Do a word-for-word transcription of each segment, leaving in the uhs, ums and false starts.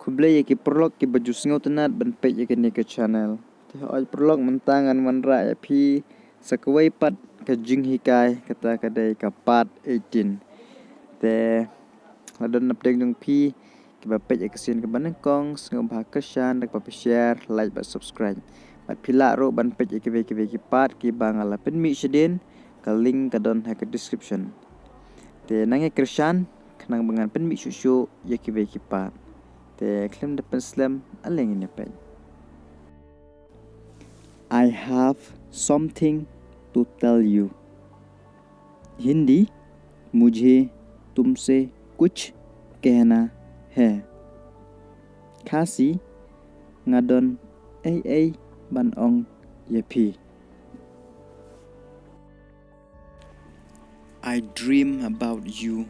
Khublei ïa ki paralok kiba ju sngewtynnat ban peit ïa kane ka channel. Te hooid paralok, mynta ngan wanrah ïa phi sa kawei pat ka jinghikai, kata ka dei ka part eighteen. Te lada don napdeng jong phi kiba peit ïa ka sien kaba nyngkong, sngewbha kyrshan da kaba phi share, like bad subscribe. Bad phi lah ruh ban peit ïa kiwei kiwei ki part kiba nga la pynmih shadien, ka link ka don ha ka description. Te nang ïa kyrshan khnang ba ngan pynmih shuh shuh ïa kiwei ki part. Te khlem da pynslem, ale ngin ïa peit. I have something to tell you. Hindi, मुझे तुमसे कुछ कहना है. Khasi, nga don ei ei ban ong ïa phi. I dream about you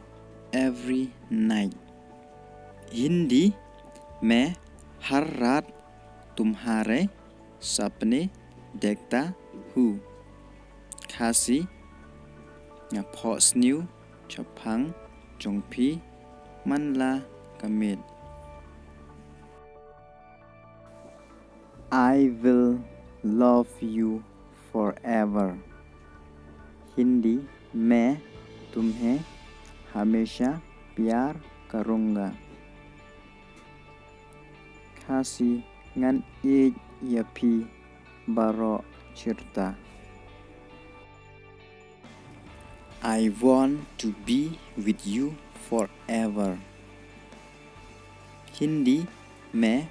every night. Hindi, मैं हर रात तुम्हारे सपने देखता हूँ. Khasi, nga phohsniew shaphang jong phi man la ka miet. I will love you forever. Hindi, मैं तुम्हें हमेशा प्यार करूँगा. Khasi, ngan ïeit ïa phi baroh chirta. I want to be with you forever. Hindi, मैं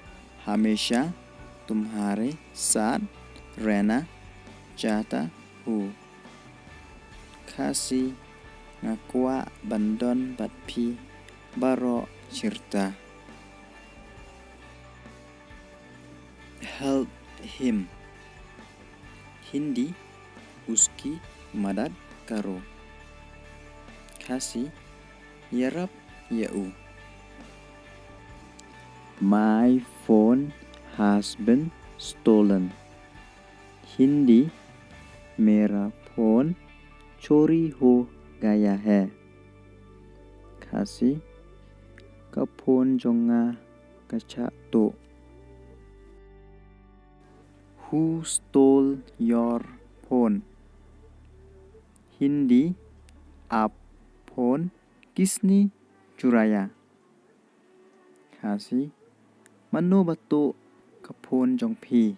हमेशा तुम्हारे साथ रहना चाहता हूँ. Khasi, nga kwah ban don bad phi baroh chirta. Help him. Hindi, उसकी मदद करो. Khasi, ïarap ïa u. My phone has been stolen. Hindi, मेरा फोन चोरी हो गया है. Khasi, ka phone jong nga ka shah tuh. Who stole your phone? Hindi, आप फोन किसने चुराया? Khasi, mano ba tuh ka phone jong phi?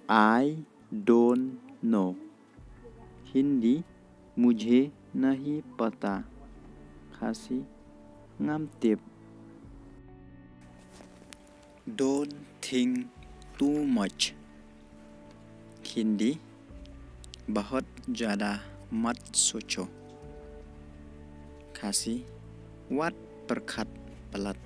I don't know. Hindi, मुझे नहीं पता. Khasi, ngam tip. Don't think too much. Hindi, बहुत ज़्यादा मत सोचो. Khasi, wat pyrkhat palat.